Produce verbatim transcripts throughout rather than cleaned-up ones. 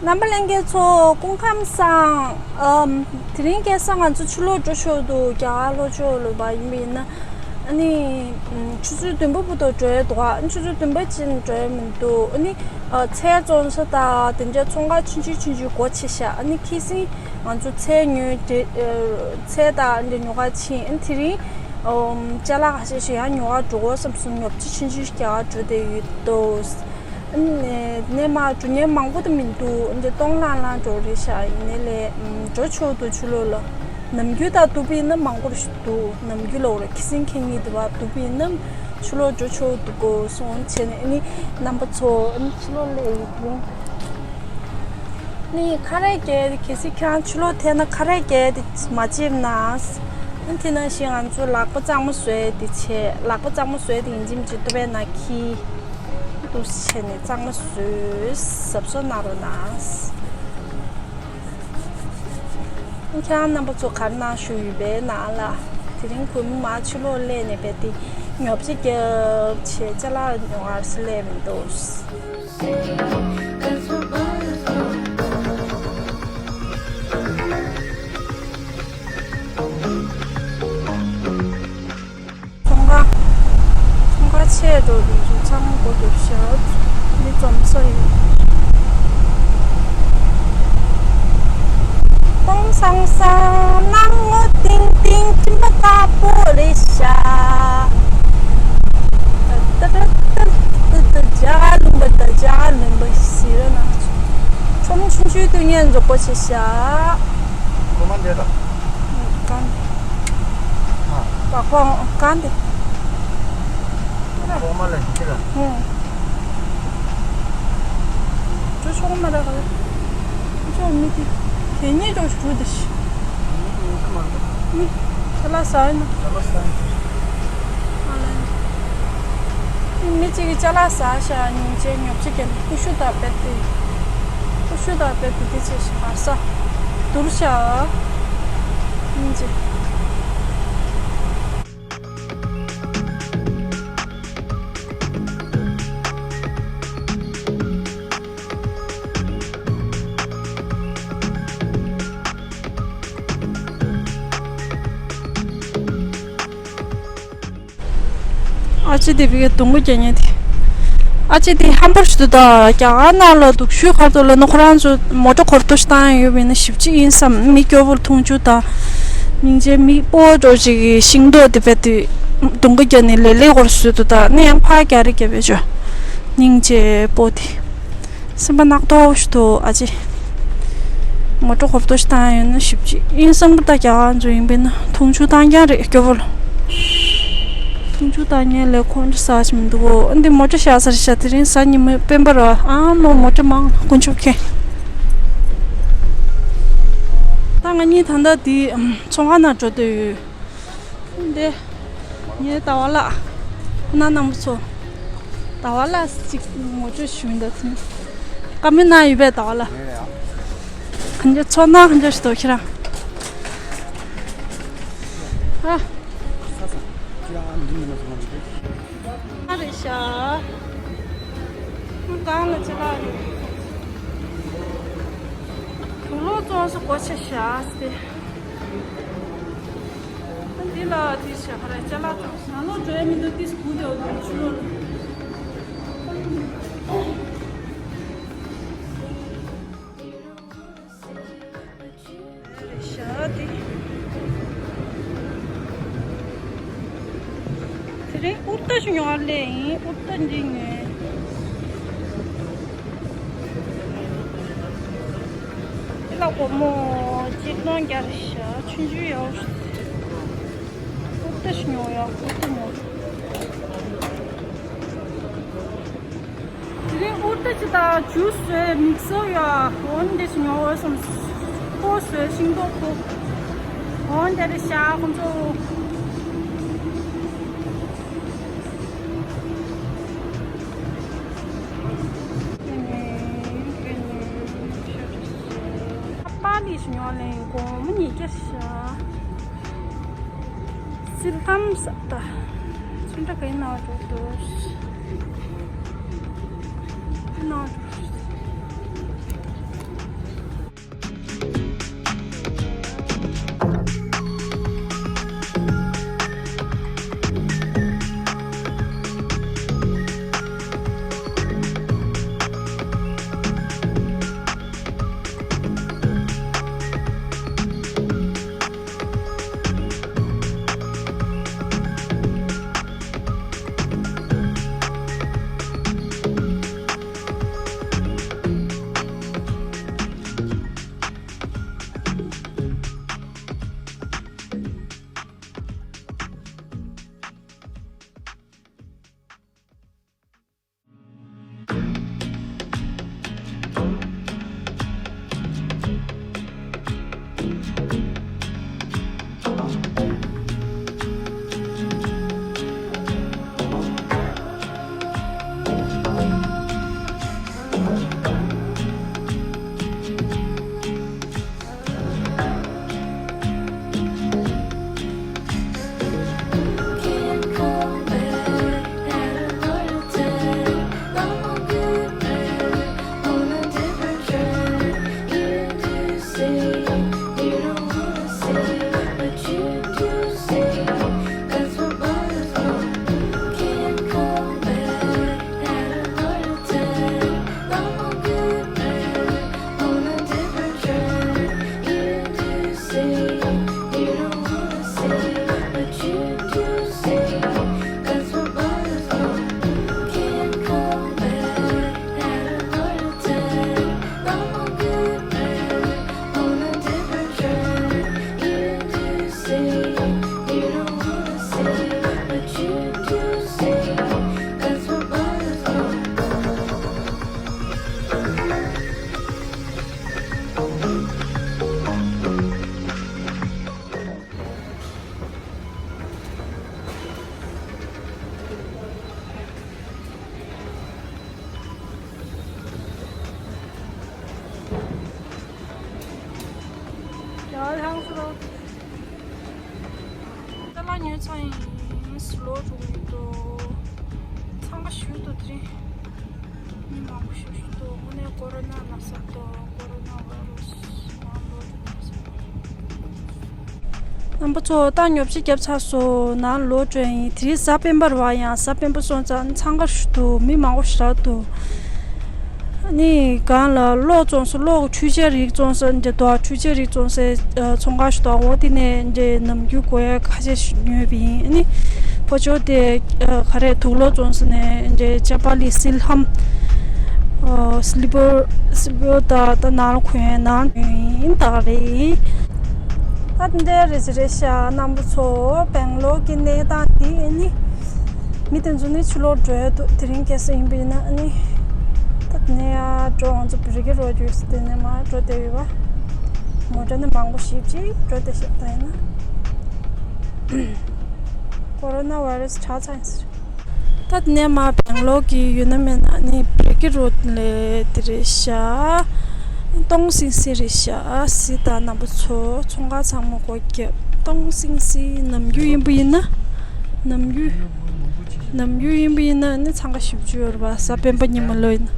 རྣམ་པ་ལྷན་རྒྱས་ཚོ་སྐུ་ཁམས་བཟང་། ཨམ། དེ་རིང་ཁ་སང་ང་ཚོ་ཕྱི་ལོགས་འགྲོ་ཆོག་འདུག་རྒྱ་གར་ལྷོ་ཕྱོགས་ལ་བ་ཡིན་པ་ཡིན་ན། ཨ་ནི་ཆུ་ཚོད་བདུན་པ་བར་དུ་འགྲོ་ཡ་འདུག་ཨ་ནི་ཆུ་ཚོད་བདུན་པ་ཕྱིན་འགྲོ་ཡ་མི་འདུག་ཨ་ནི་ཚལ་བཙོང་ས་དང་དེ་འདྲའི་ཚོང་ཁང་ཆུང་ཆུང་ཆུང་ཆུང་སྒོ་ཕྱེ་ཤག་ཨ་ནི་ཁ་སང་ང་ཚོ་ཚལ་ཉོས་དེ། ཚལ་དང་འདི་ཉོ་ག་ཕྱིན། ཨ་ནི་དེ་རིང་ཅ་ལག་ཁ་ཤས་ཤིག་ཡང་ཉོ་ག་འགྲོ་དགོས་བསམ་སོང་། ཉོ་ཆ་ཆུང་ཆུང་ཞིག་རྒྱག་ག་འགྲོ་བསྡད་ཡོད་འདུག་ཨ་ནི་ནས་མར་འགྲོ་མཁན་མང་པོ་དེ་མི་འདུག་འདི་སྟོང་ལྷང་ལྷང་འགྲོ་རེད་ཤག་ཡིན་ནའི་ལས་འགྲོ་ཆོག་འདུག་ཕྱི་ལོགས་ལ། ནམ་རྒྱུན་དང་བསྡུར་བ་ཡིན་ན་མང་པོ་ཞིག་འདུག་ནམ་རྒྱུན་ལ་འོ་རེད། ཁ་སང་ཁ་ཉིན་དེ་བ་བསྡུར་བ་ཡིན་ན་ཕྱི་ལོགས་འགྲོ་ཆོག་འདུག་གོ་སོང་བྱས་ནས། ཨ་ནི་རྣམ་པ་ཚོ་ཨ་ནི་ཕྱི་ལོགས་སླེབས་ཡོད་དེ། ཨ་ནི་ཁ་རས་བཀལ་ཏེ། གལ་སྲིད་ཁྱེད་རང་ཕྱི་ལོགས་ཐད་ན་ཁ་རས་བཀལ་ཏེ་མ་བྱེད་ན། ཨ་ནི་དེ་ནང་བཞིན་ང་ཚོ་ལག་པ་གཙང་མ་བཟོས་ཏེ་བྱས། ལག་པ་གཙང་མ་བཟོས་ཏེ་ཡིན་གཅིག་མིན་གཅིག་ཏོ་པའི་ནང་འཁྱེར། འདུག་སེ་བྱས་ནས་གཙང་མ་བཟོས་གཟབ་གཟབ་གནང་རོགས་གནང་། ཁྱེད་རང་རྣམ་པ་ཚོ་ག་རེ་གནང་བཞིན་ཡོད་པས་ན་ལ། དེ་རིང་གུས་མོ་མར་ཕྱི་ལོགས་སླེབས་ནས་རྦད་དེ་ཉོ་ཆ་རྒྱག་བྱས་ཅ་ལག་ཉོ་གར་སླེབས་མི་འདུག་ཚོང་ཁང་། ཚོང་ཁང་ཆེ་འགྲོ་དུས་ཚོ་ཚང་མ་སྒོ་རྒྱབ་ཤག་འདི་འཛོམས་ས་ཡིན། སྟོང་སང་སང་སྣང་ངོ་ཏིང་ཏིང་སྤྲིན་པ་དཀར་པོ་རེད་ཤག་ཏ་ཏ་ཏ་ཏ་ཏ་ཏ། རྒྱ་གར་ལུང་པ་དང་རྒྱ་གར་ལུང་པ་ཟེར་ན་ཆོ་མོ་ཆུང་ཆུང་དུས་ནས་འཛོམས་པོ་བྱེད་ཤག་སྒོ་མ་འདེད་དང་། གང་། ཨ། བ་ཁོང་གང་དེ། ཁོག་མ་ལ་འདི་ལ། ཧུང་། ཅོ་ཆོག་མ་ར་ག་ལ། ཅོ་མི་དེ། དེ་ཉིད་ཅོ་ཞུ་དེ་ཤི། མི་ཁ་མ་ར། མི་ཁ་ལ་ས་ཡིན་ན། ཁ་ལ་ས་ཡིན། ཨ་ལ། མི་གཅིག་གིས་ཅ་ལག་ཟ་ཤག་སྙིང་རྗེ། ཉོ་ཆ་རྒྱག་ནས་ཀུ་ཤུ་དང་རྦད་དེ། ཀུ་ཤུ་དང་རྦད་དེ་འདི་བྱས་ཤག་ཧར་ས། བསྡུར་ཤག་སྙིང་རྗེ། ཨ་ཅེ་དེ་བི་གའི་སྡོང་པོ་རྒྱག་མཁན་དེ། ཨ་ཅེ་དེ་ཧམ་པར་ཞུ་དུ་ད་རྒྱ་གར་ནང་ལ་འདུག་ཤུལ་ཁར་དུ་ལ་ནི་ཁོ་རང་ཚོ་མོ་ཊ་འཁོར་ཐོག་ཞིག་བཏང་ཡོད་པ་ཡིན་ན་ཞིབ་ཅིག་ཡིན་བསམ། མི་སྐྱོ་བོར་འཐུང་ཆུ་དང་། སྙིང་རྗེ། མི་སྤོ་འགྲོ་ཅིག་གི་ཤིང་ཏོག་དེ་བས་དུས་སྡོང་པོ་རྒྱག་ནས་ལེ་ལེ་འཁོར་ཞུ་དུ་ད་ནི་ཡང་ཕ་རྒྱ་རི་རྒྱབ་པའི་ཇོ། སྙིང་རྗེ་སྤོ་དེ། སེམས་པ་ནག་ཐོག་ཞུ་དོ་ཨ་ཅེ། མོ་ཊ་འཁོར་ཐོག་ཞིག་བཏང་ཡོད་ན་ཞིབ་ཅིག་ཡིན་བསམ་གི། ད་རྒྱ་གར་ཚོ་ཡིན་པས་ན་འཐུང་ཆུ་བཏང་རྐྱང་རེད་སྐྱོ་བོ་ལ། འཐུང་ཆུ་བཏང་མཁན་ལས་ཁོང་ཁྲི་ཟ་ཞིག་མི་འདུག་གོ། འདི་མོ་ཊ་བཞག་ས་རེད་ཤག་དེ་རིང་གཟའ་ཉི་མ་སྤེན་པ་ར། ཨ་མོ་མོ་ཊ་མང་དཀོན་མཆོག་མཁྱེན། ད་ང་གཉིས་ད་ལྟ་འདི་ཚོང་ཁང་ནང་འགྲོ་འདོད་ཡོད། འདི། ངའི་ཟླ་བ་ལགས། ཁོ་ན་རྣམ་པ་ཚོ། ཟླ་བ་ལགས་ཅིག་ངོ་སྤྲོད་ཞུ་འདོད་ཚུལ། བཀའ་མོལ་གནང་ཡོད་པས་ཟླ་བ་ལགས། ཁ་འཇོག་ཚོ་ན་ཁ་འཇོག་ཞུ་དོ་ཁྱེད་རང་། ཨ། ཨ་རེད་ཤག་གང་ལ་ཅི་ལགས་རེད། དུག་ལོག་བཙོང་ས་སྒོ་ཕྱེ་བཞག་སྟེ། འདི་ལ་དེ་བྱས་པ་རེད། ཅ་ལག་བཙོང་ས་ནང་ལོགས་འགྲོ་ཡ་མི་འདུག་ཏིས་སྒུག་བསྡད་འདུག་ཕྱི་ལོགས་ལ། རེད་ཤག་དེ། དེ་རིང་ཨུར་ཏ་ཞིག་ཉོ་བར་སླེབས་ཡིན། ཨུར་ཏ་འདི་ཉོས། དེ་ལ་སྒོར་མོ་གཅིག་སྟོང་བརྒྱ་རེད་ཤག་ཆུང་ཆུང་ཡོད། ཨུར་ཏ་ཞིག་ཉོ་ཡ། ཨུར་ཏ་ཉོ། དེ་རིང་ཨུར་ཏ་ཅིག་དང་ཇུས་བཟོས། མིག་སར་ཡོད། འོ་འདི་ཞིག་ཉོ་འོས་སམ། ཕོ་བཟོས། ཤིང་ཏོག་ཕོ། འོ་འདི་རེད་ཤག་ཁོང་ཚོ། ཨ་པ་ལི་ཞིག་ཉོ་ལེན། སྒོར་མོ་ཉིས་བརྒྱ་ཤག་སིལ་ལྷམ་ས་ད། ཚོན་ཁྲ་ག་ཡིན་ན་འགྲོ་འདུག་ཡིན་ན་འགྲོ། ཨ་ལྷང་ཧྲོ། ཏ་ལ་ཉོས་ཚང་ཡིན། ལོ་རུ་མི་འདུག་འཚང་ཁ་ཞུ་འདུག་དེ་རིང་། མི་མང་པོ་ཞིག་ཞུ་འདུག་དངོས་གནས་ཀོ་རོ་ན་ན་ས་འདུག་ཀོ་རོ་ན་ཝའི་རུ་སི་ནང་ལོ་རུ་མི་འདུག་རྣམ་པ་ཚོ། ད་ཉོ་ཆ་བརྒྱབ་ཚར་སོང་། ནང་ལོག་འགྲོ་ཡིན། དེ་རིང་གཟའ་སྤེན་པ་རེད་པ། ཡང་གཟའ་སྤེན་པ་སོང་ཙང་འཚང་ཁ་ཞུ་འདུག་མི་མང་པོ་ཞེ་དྲག་འདུག་ཨ་ནི་སྒང་ལ་གློག་བཙོང་ས། གློག་འཕྲུལ་ཆས་རིགས་བཙོང་ས་འདྲ་འདུག་འཕྲུལ་ཆས་རིགས་བཙོང་སའི་ཨ་ཚོང་ཁང་ཞིག་འདུག་འོ་དེ་ནས་འདྲ་ནམ་རྒྱུན་དགོས་ཡ་ཁ་ཤས་ཤིག་ཉོས་པ་ཡིན། ཨ་ནི་ཕོ་ཅོ་དེ་ཨ་ག་རེ། དུག་ལོག་བཙོང་ས་ནས་འདྲ་ཅ་པ་ལི་སིལ་ཧམ། ཨ་སི་ལི་པར། སི་ལི་པར་དང་ད་ནང་ལ་གོན་ཡ་ནང་ཡིན་ད་རེད། ད་འདི་འདྲ་རེད་ཟེར་རེད་ཤག་རྣམ་པ་ཚོ། སྦེང་ལོར་གྱི་གནས་སྟངས་འདི་ཨ་ནི། མི་དེ་ཚོ་ནི་ཕྱི་ལོགས་འགྲོ་ཡ་འདུག་དེ་རིང་ཁ་སང་ཡིན་པ་ཡིན་ན་ཨ་ནི། ད་དེ་ནས་ཡར་འགྲོ། ང་ཚོ་བི་རི་ཀི་རོ་ཌི་ཟེར་དེ་ནས་མར་འགྲོ་བསྡད་ཡོད་པ། མོ་ཊ་ནི་མང་པོ་ཞེ་པོ་ཅིག་འགྲོ་བསྡད་ཤག་ད་ཡིན་ན་ཀོ་རོ་ན་ཝའི་རུ་སི་དྲག་ཚར་ཡིན་ཟེར། ད་དེ་ནས་མར་སྦེང་ལོར་གྱི་ཡོད་ན་མེད་ན་ནི་བི་རི་ཀི་རོ་ཌི་ལ་དེ་རེད་ཤག་སྟོང་སིང་སིང་རེད་ཤག་གཟིགས་དང་རྣམ་པ་ཚོ། ཚོང་ཁང་ཚང་མ་སྒོ་བརྒྱབ། སྟོང་སིང་སིང་། ནམ་རྒྱུན་ཡིན་པ་ཡིན་ན། ནམ་རྒྱུན། ནམ་རྒྱུན་ཡིན་པ་ཡིན་ན་ནི་འཚང་ཁ་ཞེ་པོ་ཅིག་ཡོད་རེད་པ། གཟའ་སྤེན་པ་ཉི་མ་ལབ་ཡིན་ན།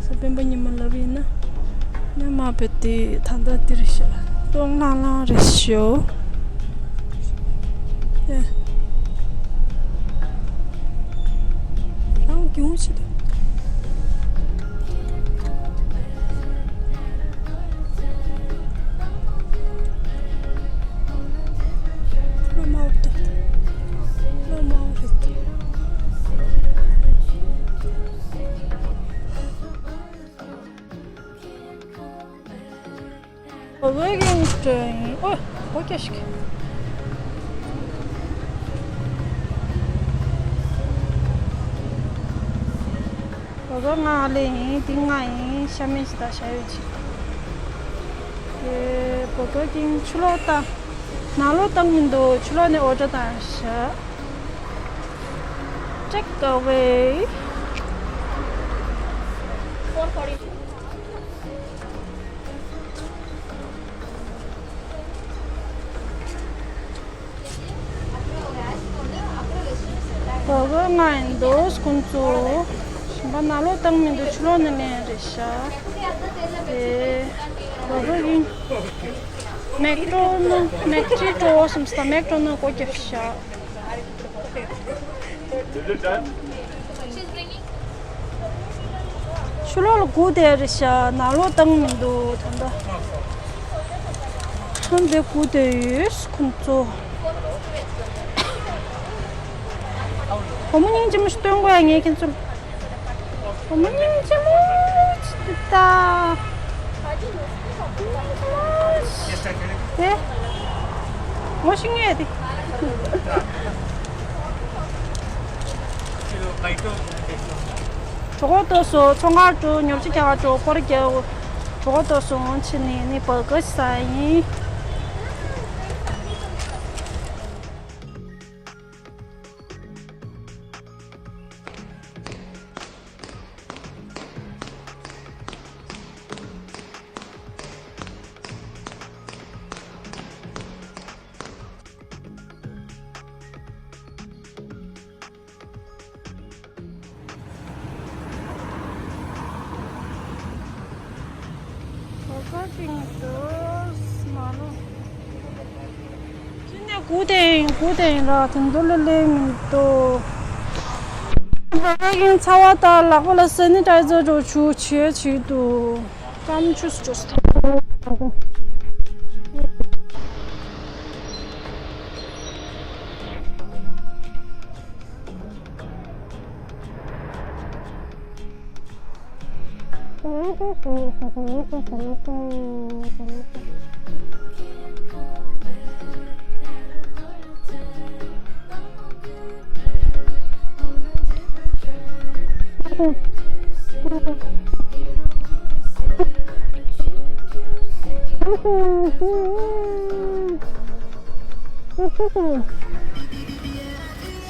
གཟའ་སྤེན་པ་ཉི་མ་ལབ་ཡིན་ན། ནས་མར་བུད་དེ་ད་ལྟ་འདིར་ཤག་སྟོང་ལྷང་ལྷང་རེད་ཤག་ཨེ། རང་གྱོང་ཆེ་འདུག་ལོ་མང་པོ་འདུག་ལོ་མང་པོ་རེད། བོད་པའི་གིང་སྤྲོད་ཡིན། ཨོ། སྒོ་རྒྱག་ཤིག་བོད་པ་ང་ལེ་ཡིན། འདི་ང་ཡིན། ཤ་མེད་ཅི་ད་ཤ་ཡོད་ཅི། ཨེ། བོད་པའི་གིང་ཕྱི་ལོགས་བཏང་། ནང་ལོགས་བཏང་མི་འདུག་ཕྱི་ལོགས་ནས་ཨོ་ཌར་བཏང་ཤག Take away. བོད་པ་ང་ཡིན་འདུག་ཁོང་ཚོ། གཞན་པ་ནང་ལོགས་བཏང་མི་འདུག་ཕྱི་ལོགས་ནས་ལེན་རེད་ཤག་དེ་བོད་པ་ཡིན། མེག་ཌོ་ནལ། མེག་ཌི་ནལ་འགྲོ་བསམ་སྟེ་མེག་ཌོ་ནལ་སྒོ་བརྒྱབ་ཤག་ཕྱི་ལོགས་ལ་སྒུག་བསྡད་རེད་ཤག་ནང་ལོགས་བཏང་མི་འདུག་ད་ལྟ། ཁོང་འདིར་སྒུག་བསྡད་ཡོད་ཁོང་ཚོ། བུ་མོ་སྙིང་རྗེ་མོ་ཞིག་སྟོན་དགོས་ཡ། ངས་ཁྱེད་ཚོ་ལ། བུ་མོ་སྙིང་རྗེ་མོ་ཅིག་འདུག་ད། དེ། ངོ་ཤེས་ངེས་དེ། གྲོད་ཁོག་ལྟོགས་སོང་། ཚོང་ཁང་འགྲོ། ཉོ་ཆ་རྒྱག་ག་འགྲོ། སྐོར་རྒྱག་གྲོད་ཁོག་ལྟོགས་སོང་། ཕྱིན་ནས་ནི་བར་གར་ཟ་ཡིན། བར་གར་གྱི་ངོ་ཏོ་མ་ལོ། ཅི་ནས་སྒུག་བསྡད་ཡིན། སྒུག་བསྡད་ཡིན་ར། དེ་འདུག་ལ་ལེན་མི་འདུག་བར་གར་གྱི་ཚ་བ་དང་ལག་པ་ལ་སེ་ནི་ཊའི་ཛར་འདྲ་བོ་བྱུག་བྱས་བྱས་འདུག་སྐམ་ཆུ་སུ་ཅོས་ཐོག་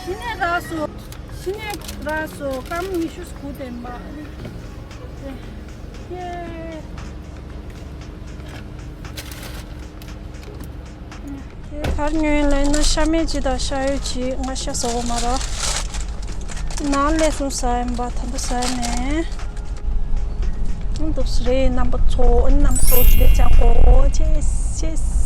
གཞི་ནས་རག་སོང་། གཞི་ནས་རག་སོང་། སྐམ་ཉི་ཤུ་དགུ་ལྡན་པ། ཨེ། ཨེ། གར་ཉོས་ལེ་ན་ཤ་མེད་ཅི་དང་ཤ་ཡོད་ཅི་ང་ཤ་ཟ་གོ་མ་ར། ན་ལས་སོང་ཟ་ཡིན་པ་ད་འདུག་ཟ་ཡིན་ནས། འདུག་སི་རེད་རྣམ་པ་ཚོ་རྣམ་པ་ཚོ་ཞུ་བས་ཅང་གོ་ཅེས་ཅེས།